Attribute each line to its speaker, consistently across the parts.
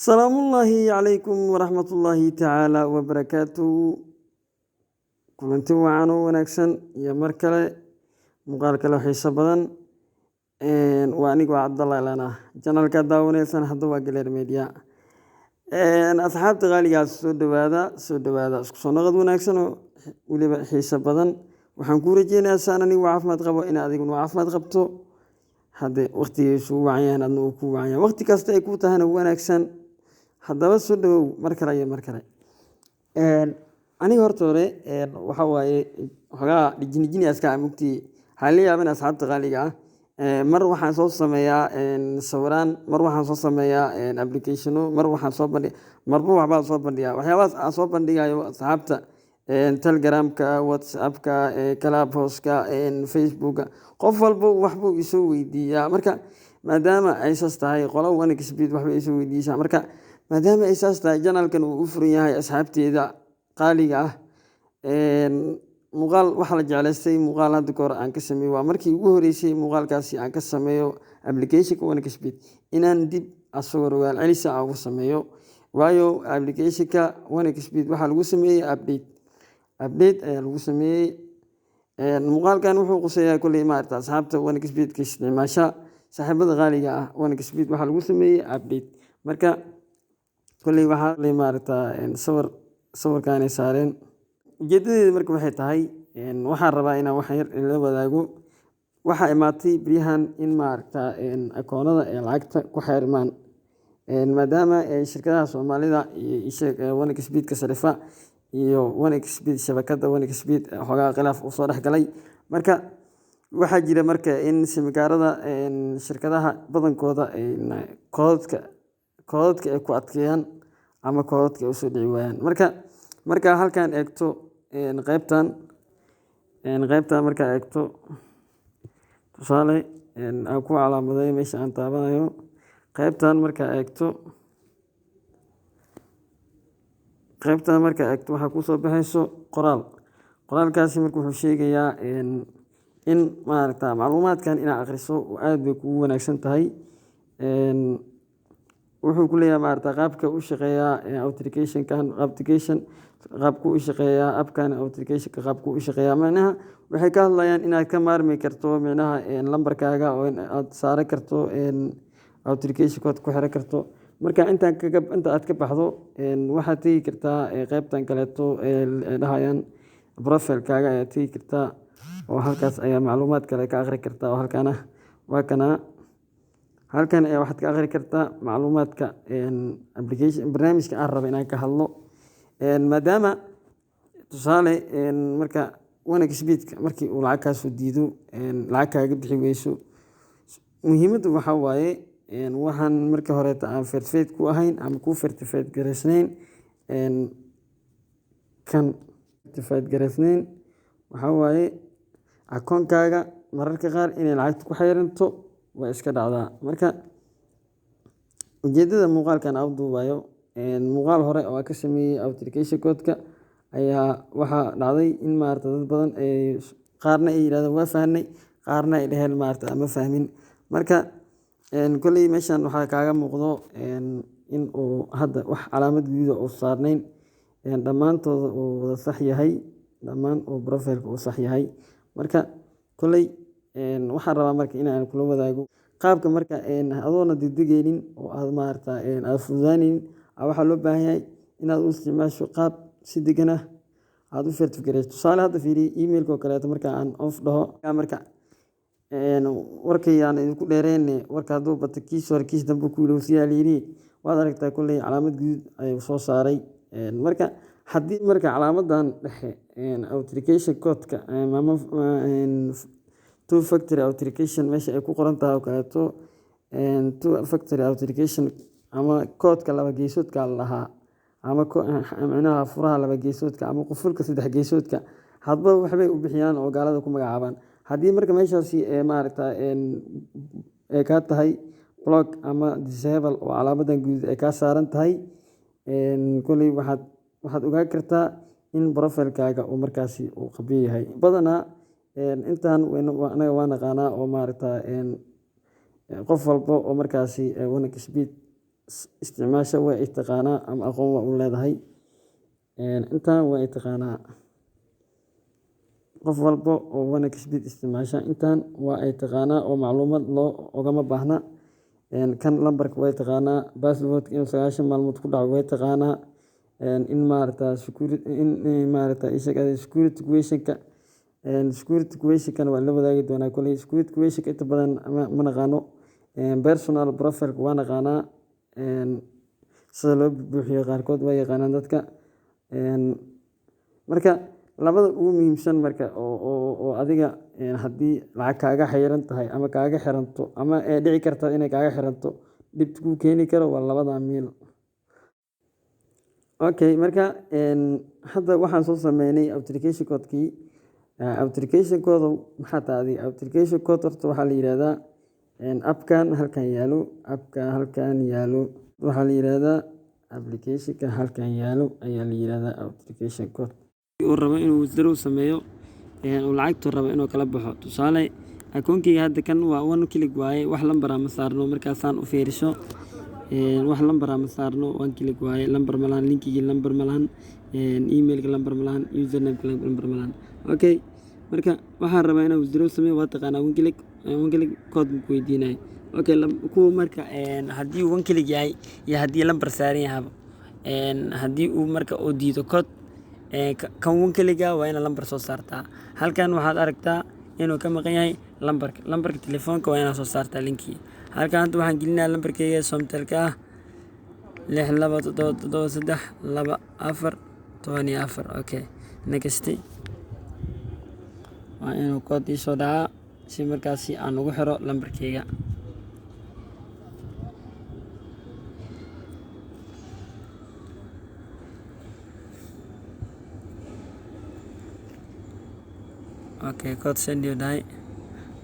Speaker 1: Salaamullaahi calaykum waraxmatullaahi tacaala wabarakaatuhu. Kulanti wacan oo wanaagsan iyo mar kale muuqaal kale oo xiiso badan. Waa aniga, waa Cabdallah Ilaan ah. Channelka daawaneysaan hadda waa Galeer Media. Asxaabta qaaligaas, soo dhawaada, soo dhawaada. Isku soo noqod wanaagsan oo weliba xiiso badan. Waxaan kuu rajeynayaa saan anigu caafimaad qabo in adiguna caafimaad qabto. Hadde waqtigiisu u wacan yahay, adna uu kuu wacan yahay, waqti kasta ay kuu tahana wanaagsan. Haddaba soo dhawow mar kale iyo mar kale. Aniga horta hore waxa waaye xogaa dhijinijini iska mugtii. Waxaa la yaabin, asxaabta qaaliga ah, mar waxaan soo sameeyaa sawiraan, mar waxaan soo sameeyaa applicationo, mar waxaan soo bandhig, marba waxbaa soo bandhigaa. Waxyaabahaas aan soo bandhigayo, asxaabta Telegramka, WhatsAppka, Clubhouseka, Facebooka, qof walba waxbuu isoo weydiiyaa. Marka maadaama ay saas tahay, qolo 1xBet waxbay isoo weydiisaa. Marka maadaama ay saas tahay, channelkan uu u furan yahay asxaabteeda qaaliga ah. Muuqaal waxaa la jeclaystay, muuqaal hadda kahor aan ka sameeyo. Waa markii ugu horeysay muuqaalkaasi aan ka sameeyo applicationka 1xBet, inaan dib asagoo rogaal celisa aan ugu sameeyo, waayo applicationka 1xBet waxaa lagu sameeyey update, update ayaa lagu sameeyey. Muuqaalkan wuxuu quseeyaa kolley maarata asxaabta 1xBetka isticmaasha. Saaxiibada qaaliga ah, 1xBet waxaa lagu sameeyey update. Marka kolley waxaa maarata sawir sawirkaanay saareen. Ujeedadeeda marka waxay tahay, waxaan rabaa inaan wax yar la wadaago. Waxaa imaatay beryahan in maaragta akoonada ee lacagta ku xirmaan, maadaama shirkadaha Soomaalida iyo 1xBetka sarifa iyo 1xBet, shabakada 1xBet, xoogaa khilaaf uu soo dhex galay. Marka waxaa jira marka in simikaarada shirkadaha badankooda koodadka ay ku adkeeyaan ama koodadka ay usoo dhici waayaan. Marka markaa halkan eegto qeybtan markaa eegto, tusaale aan ku calaamadeeyo meesha aan taabanayo. Qeybtan markaa eegto, qeybtan markaa eegto, waxaa kusoo baxayso qoraal. Qoraalkaasi marka wuxuu sheegayaa in maaragta macluumaadkan inaad akhriso aad bay kugu wanaagsan tahay. Wuxuu ku leeyahay, maaragta, qaabka u shaqeeyaa authentication-kan, application qaabku u shaqeeyaa, appkan authentication-ka qaabku u shaqeeyaa. Macnaha waxay ka hadlayaan inaad ka maarmi karto, micnaha, lambarkaaga oo aad saaran karto authentication code, ku xiran karto. Marka intaan kaga inta aad ka baxdo, waxaad tegi kartaa qeybtan kaleeto ee dhahayaan profile-kaaga ayaad tegi kartaa, oo halkaas ayaa macluumaad kale ka akhri kartaa. Oo halkan ah, waa kana, halkan ayaa waxaad ka akhri kartaa macluumaadka application barnaamijka aan rabo inaan ka hadlo. Maadaama tusaale marka 1xBet markii uu lacag kaasoo diido, lacag kaaga bixi weyso, muhiimaddu waxaa waaye waxaan markii horeeta aan verified ku ahayn ama ku verified gareysnayn, kan verified gareysnayn, waxaa waaye akoonkaaga mararka qaar inay lacagta ku xayiranto waa iska dhacdaa. Marka ujeedada muuqaalkan aan u duubayo, muuqaal hore oo aan ka sameeyey authentication code-ka ayaa waxaa dhacday in, maaragta, dad badan ay qaarna ay yirahdeen waa fahnay, qaarna ay dhaheen, maaragta, ma fahmin. Marka kolley meeshan waxaa kaaga muuqdo in uu hadda wax calaamad guduud ah uu saarnayn, dhammaantooda uu wada sax yahay, dhammaan uu profile-ka uu sax yahay. Marka kolley waxaan rabaa marka inaan kula wadaago qaabka marka adoona degdegeynin oo aad, maaragta, aad fududaaneynin. Waxaa loo baahan yahay inaad u isticmaasho qaab si degan ah aad u verify gareyso. Tusaale, hadda fiiri emailka oo kaleeto. Marka aan off dhaho, marka warkay aan idinku dheereyne, warka hadduu bato, kiis hore kiis dambe ku ilowsiyaa la yidhi. Waad aragtaa, kolley calaamad guduud ayuu soo saaray. Marka haddii marka calaamadan dhexe authentication code-ka ama two factory authentication meesha ay ku qoran tahay oo kaleeto, two factory authentication ama koodka laba geesoodka la dhahaa, ama micnaha furaha laba geesoodka ama qufulka saddex geesoodka, hadba waxbay u bixiyaan oo gaalada ku magacaabaan. Haddii marka meeshaasi, maaragta, ay kaa tahay block ama disable oo calaamadan guduud ay kaa saaran tahay, kolley waxaad ogaan kartaa in profile-kaaga uu markaasi uu qabyo yahay. Badanaa intaan anaga waa naqaanaa oo, maaragta, qof walbo oo markaasi 1xBet isticmaasha way i taqaanaa ama aqoon waa u leedahay. Intaan waa i taqaanaa. Qof walbo oo 1xBet isticmaasha intaan waa ay taqaanaa oo macluumaad loo ogama baahna. Kan lambarka way taqaanaa, password inuu 90 maalmood ku dhaco way taqaanaa, in maarata security, in maarata isaga security question-ka. Security question-kana waa la wadaagi doonaa koley. Security question-ka inta badan ma naqaano. Personal profile waa naqaanaa, sida loo buuxiyo qaarkood waa yaqaanaan dadka. Marka labada ugu muhiimsan marka oo adiga haddii lacag kaaga xayiran tahay ama kaaga xiranto ama ay dhici karto inay kaaga xiranto, dhib kuu keeni karo waa labada meel. Okay, marka hadda waxaan soo sameynay authentication code-kii. Authentication code maxaa tahay adiga? Authentication code horta waxaa la yiraahdaa app-kan halkan yaalo, app-ka halkan yaalo waxaa la yiraahdaa, application-ka halkan yaalo ayaa la yiraahdaa authentication code. Uu rabo inuu withdraw sameeyo, uu lacagtu rabo inuu kala baxo. Tusaale, akoonkeyga hadda kan waa one click waaye, wax lambar ah ma saarno. Markaasaan u fiiriso, wax lambar ah ma saarno, one click waaye, lambar ma lahan, linkigii lambar ma lahan, emailka lambar ma lahan, username lambar ma lahan. Okay, marka waxaan rabaa inaan withdraw sameeyo. Waa taqaanaa one click, one click code ku weydiinayo. Okay, kuwa marka haddii uu one click yahay iyo haddii lambar saaran yahaba, haddii uu marka uu diido code kan one click-ga, waa inaad lambar soo saartaa. Halkan waxaad aragtaa inuu ka maqan yahay lambarka, lambarka telefoonka waa inaad soo saartaa linkii. Halkan hadda waxaan gelinayaa lambarkeyga Somtelka ah, 627732414. Okay, next. Waa inuu code ii soo dhacaa si markaasi aan ugu xiro lambarkeyga. Okay, code send uu dhahay,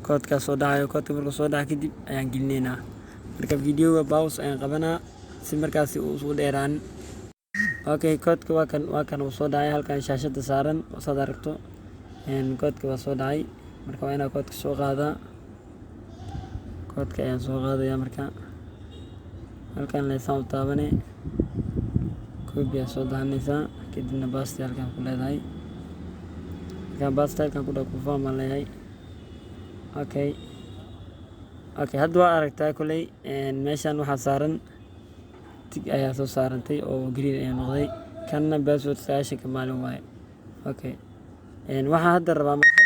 Speaker 1: koodkaas soo dhacayo. Koodka markuu soo dhaco kadib ayaan gelinaynaa. Marka videoga pause ayaan qabanaa si markaasi uu usu dheeraanin. Okay, koodka waa kan, waa kan uu soo dhacay, halkan shaashada saaran saad aragto. Koodka waa soo dhacay. Marka waa inaa koodka soo qaadaa. Koodka ayaan soo qaadaya. Marka halkan leesaan u taabane, copy ayaa soo dahanaysaa, kadibna paste halkan ku leedahay. Markaan paste halkan ku dhaho, confirm baan leeyahay. Okay, hadda waa aragtaa koley meeshan waxaa saaran tick ayaa soo saarantay oo green ayaa noqday. Kanna password 90-ka maalin waaye. Okay, waxaan hadda rabaa marka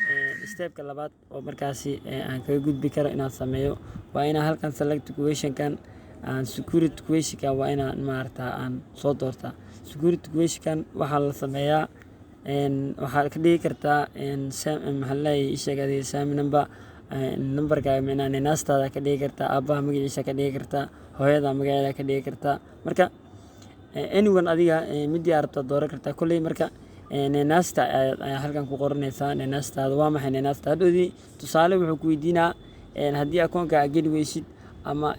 Speaker 1: stepka labaad oo markaasi aan kaga gudbi karo inaan sameeyo waa inaan halkan select question-kan aan security question-kan waa inaan maarata aan soo doortaa. Security question-kan waxaa la sameeyaa, waxaad ka dhigi kartaa, maxaa la leeyahay, ii sheeg adiga, same number, numberka micnaha ninaastaada ka dhigi kartaa, aabbaha magaciisa ka dhigi kartaa, hooyada magaceeda ka dhigi kartaa. Marka anyone adiga midii aad rabto dooran kartaa kolley. Marka ninaasta ayaa halkan ku qoranaysaa. Ninaastaada waa maxay? Ninaasta hadhowdii tusaale wuxuu ku weydiinaa haddii akoonka aad geli weysid ama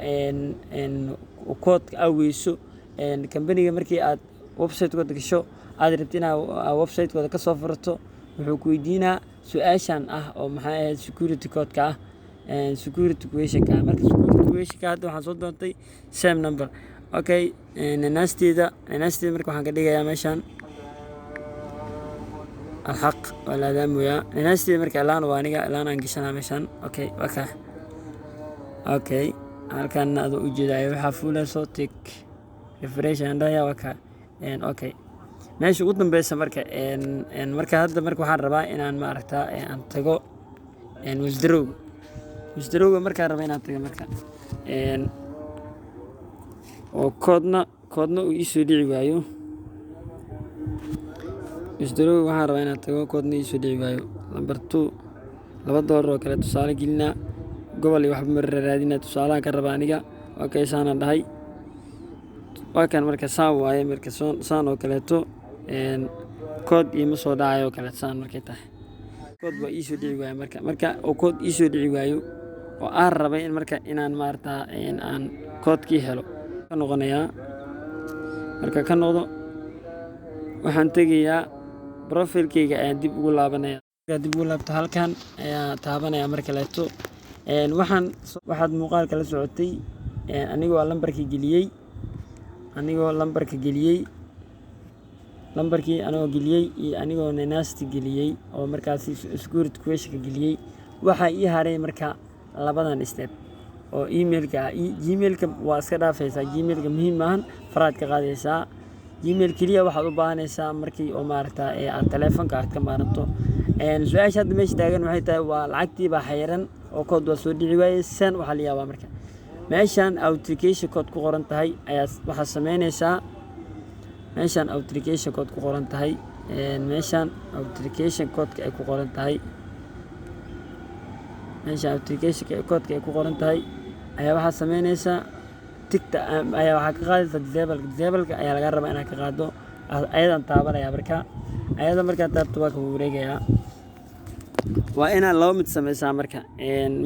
Speaker 1: koodka aad weyso kambaniga, markii aad website-kooda gasho, aad rabtid inaad website-kooda kasoo furato, wuxuu ku weydiinaa su-aashan ah oo maxay ahayd, security code-ka ah, security question-ka ah. Marka security question-ka hadda waxaan soo doontay same number. Okay, ninaasteeda, ninaasteeda marka waxaan ka dhigayaa meeshan Alxaq waa la aadaamoyaa. Ninaasteeda marka Elaan waa aniga, Elaan aan gashanaa meeshan. Okay, waa kaa. Okay, halkan adoo ujeeda ayaa waxaa fuuleyso tick, refresh ayaan dhahayaa, waa kaa. Okay, meesha ugu dambeysa marka, marka hadda marka waxaan rabaa inaan maaragta aan tago withdraw. Withdrawga markaan raba inaan tago, marka oo koodna uu iisoo dhici waayo, withdrawga waxaan rabaa inaan tago, koodna iisoo dhici waayo, number two $2 oo kale tusaale gelinaa, gobol iyo waxba ma raadina, tusaalahan ka raba aniga. Okay, saanaan dhahay, waa kan. Marka saan waaye, marka saan oo kaleeto kood iima soo dhacayo oo kaleeto. Saan markay tahay, kood waa iisoo dhici waayo. Marka oo kood iisoo dhici waayo oo aan rabay in marka inaan maarata aan koodkii helo, ka noqonayaa. Marka ka noqdo, waxaan tegayaa profilkeyga ayaan dib ugu laabanaya. Markaa dib ugu laabto, halkan ayaa taabanaya mar kaleeto. Waxaan waxaad muuqaalka la socotay anigoo lambarkii geliyey. Anigoo lambarka geliyey, lambarkii anigoo geliyey iyo anigoo nanaasti geliyey oo markaasi security questionka geliyey, waxaa ii haray marka labadan step oo emailka ah. Gmailka waa iska dhaafaysaa. Gmailka muhiim maahan, faraad ka qaadaysaa. Gmail keliya waxaad u baahanaysaa markii oo maaragta ee aad taleefanka aad ka maaranto. Su-aasha hadda meesha taagan waxay tahay: waa lacagtii baa xayiran oo code waa soo dhici waayey. San waxaa la yaabaa marka meeshaan authentication code ku qoran tahay ayaa waxaad sameynaysaa. Meeshaan authentication code ku qoran tahay, meeshaan authentication codeka ay ku qoran tahay, meeshaan authentication codeka ay ku qoran tahay ayaa waxaad sameynaysaa, tickta ayaa waxaa ka qaadaysaa disable. Disableka ayaa laga rabaa inaad ka qaado. Ayadan taabanaya. Marka ayada markaad taabto, waa ka wareegayaa. Waa inaad laba mid sameysaa. Marka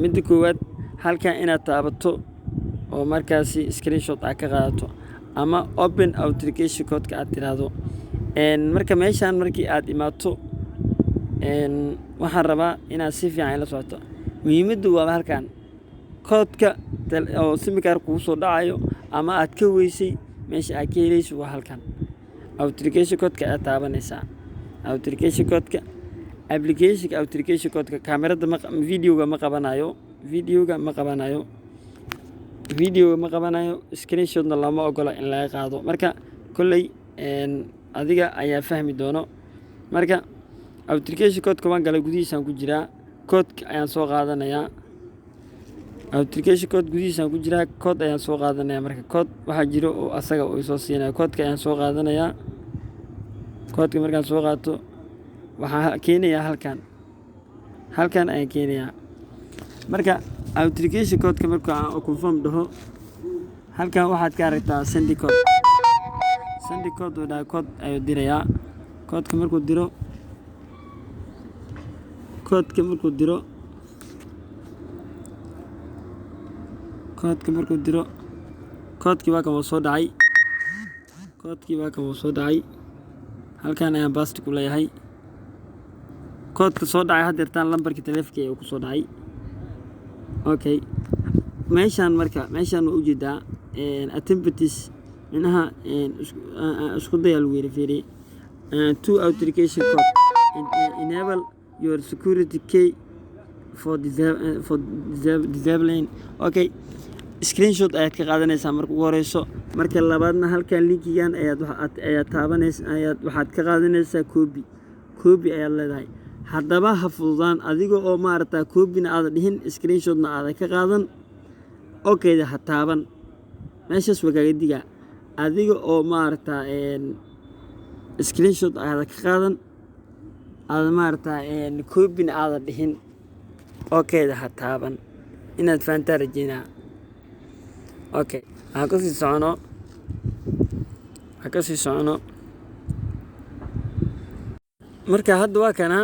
Speaker 1: midda koowaad, halkan inaad taabato oo markaasi screenshot aad ka qaadato ama open authentication codeka aad tiraahdo. Marka meeshaan markii aad imaato, waxaan rabaa inaad si fiican ila socoto. Muhiimaddu waa halkan koodka oo SIM card kugu soo dhacayo ama aad ka weysay, meesha aad ka helayso waa halkan. Authentication codeka ayaad taabanaysaa. Authentication codeka, applicationka authentication codeka, kaamirada ma, videoga ma qabanayo, videoga ma qabanayo, videoga ma qabanayo. Screenshotna lama ogola in laga qaado. Marka kolley adiga ayaa fahmi doono. Marka authentication codeka waan galay, gudihiisaan ku jiraa, koodka ayaan soo qaadanayaa. Authentication code gudihiisaan ku jiraa, code ayaan soo qaadanaya. Marka code waxaa jiro oo asaga uu soo siinayo, koodka ayaan soo qaadanayaa. Koodka markaan soo qaato, waxaan keenayaa halkan, halkan ayaan keenayaa. Marka authentication codeka marka aan confirm dhaho, halkan waxaad ka aragtaa send code. Send code uu dhahay, code ayuu dirayaa. Koodka markuu diro, koodka markuu diro, koodka markuu diro, koodkii waa kan, wuu soo dhacay. Koodkii waa kan, wuu soo dhacay. Halkan ayaan paste ku leeyahay. Koodka soo dhacay haddeertaan lambarkii taleefanka ayaa ku soo dhacay. Okay, meeshaan marka, meeshaan waa ujeedaa attempts, micnaha isku dayaa lagu yiri. Fiiri, two authentication code, enable your security key for disabling. Okay, screenshot ayaad ka qaadanaysaa marka ugu horeyso. Marka labaadna, halkan linkigan ayaad ayaad taabanaysa, ayaad waxaad ka qaadanaysaa copy. Copy ayaad leedahay. Haddaba ha fududaan adiga oo maaragta copyna aada dhihin, screenshotna aada ka qaadan, okayda ha taaban. Meeshaas waa kaaga digaa. Adiga oo maaragta screenshot aada ka qaadan, aada maaragta copyna aada dhihin, okayda ha taaban. Inaad fahantaa rajeynaa. Okay, waxaan kasii socono, waxaan kasii socono. Marka hadda waa kana.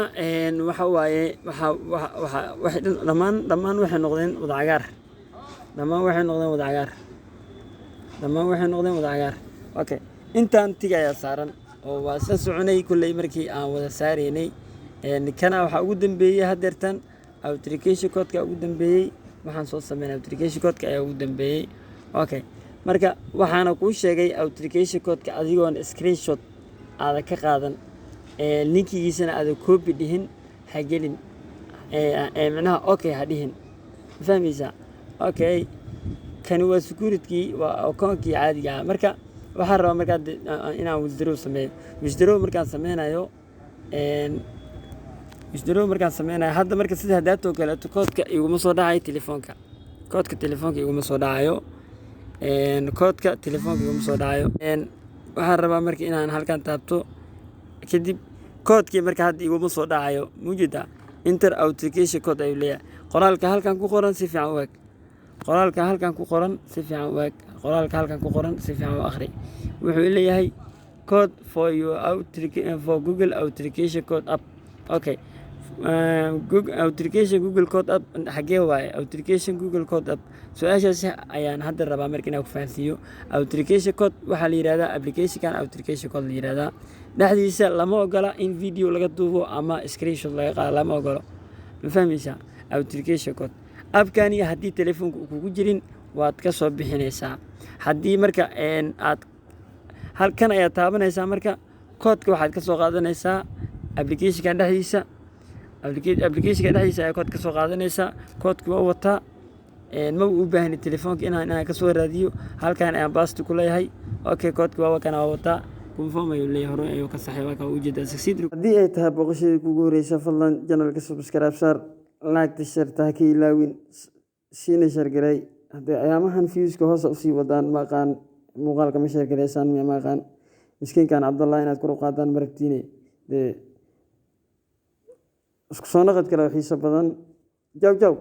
Speaker 1: Waxa waaye, waxa waxa waxa waxay dhan dhammaan waxay noqdeen wada cagaar. Dhammaan waxay noqdeen wada cagaar. Dhammaan waxay noqdeen wada cagaar. Okay, intaan tick ayaa saaran oo waa isla soconay kulley markii aan wada saaraynay. Kana waxaa ugu dambeeyey haddeertan authentication codeka ugu dambeeyey. Waxaan soo sameynay authentication codeka ayaa ugu dambeeyey. Okay, marka waxaana kuu sheegay authentication codeka adigoon screenshot aada ka qaadan, linkigiisana aada copy dhihin, ha gelin, micnaha okay ha dhihin. Ma fahmaysaa? Okay, kani waa security, waa akoonkii caadiga ah. Marka waxaan rabaa markaa inaan withdraw sameeyo. Withdraw markaan sameynayo, withdraw markaan sameynayo hadda, marka sida hadaatoo kaleeto koodka iguma soo dhacayo telefoonka. Koodka telefoonka iguma soo dhacayo. Koodka telefoonka iguma soo dhacayo. Waxaan rabaa marka inaan halkan taabto. Kadib koodkii marka hadda iguma soo dhacayo. Mujeedaa, enter authentication code ayuu leeyahay. Qoraalka halkan ku qoran si fiican u eg. Qoraalka halkan ku qoran si fiican u eg. Qoraalka halkan ku qoran si fiican u akhri. Wuxuu leeyahay code for your for Google authentication code app. Okay, Google authentication, Google code app xagee waaye authentication Google code app? Su-aashaasi ayaan hadda rabaa marka inaan ku fahansiiyo. Authentication code waxaa la yihahdaa applicationkan authentication code la yihahdaa. Dhexdiisa lama ogola in video laga duubo ama screenshot laga qaado, lama ogolo. Ma fahmaysaa? Authentication code appkani haddii telefoonka uu kugu jirin, waad ka soo bixinaysaa. Haddii marka aad Halkan ayaad taabanaysaa. Marka koodka waxaad ka soo qaadanaysaa applicationka dhexdiisa. Applicationka dhexdiisa ayaa kood ka soo qaadanaysaa. Koodka waa wataa, ma u baahni telefoonka inaan kasoo raadiyo. Halkan ayaan paste ku leeyahay. Okay, koodka waa kana, waa wataa. Confirm ayuu leeyahay, hore ayuu ka saxay. Waa ka ujeedaa, succeed. Haddii ay tahay booqashadii kugu horeysa, fadlan channelka subscribe saar, like, share ha ka ilaawin, siina share garay. Haddii ayaamahan viewska hoose usii wadaan, ma aqaan, muuqaalka ma share gareysaan miya? Ma aqaan. Miskiinkan Cabdallah inaad kor u qaadaan ma rabtiine? Dee isku soo naqad kale oo xiiso badan. Jaw jaw.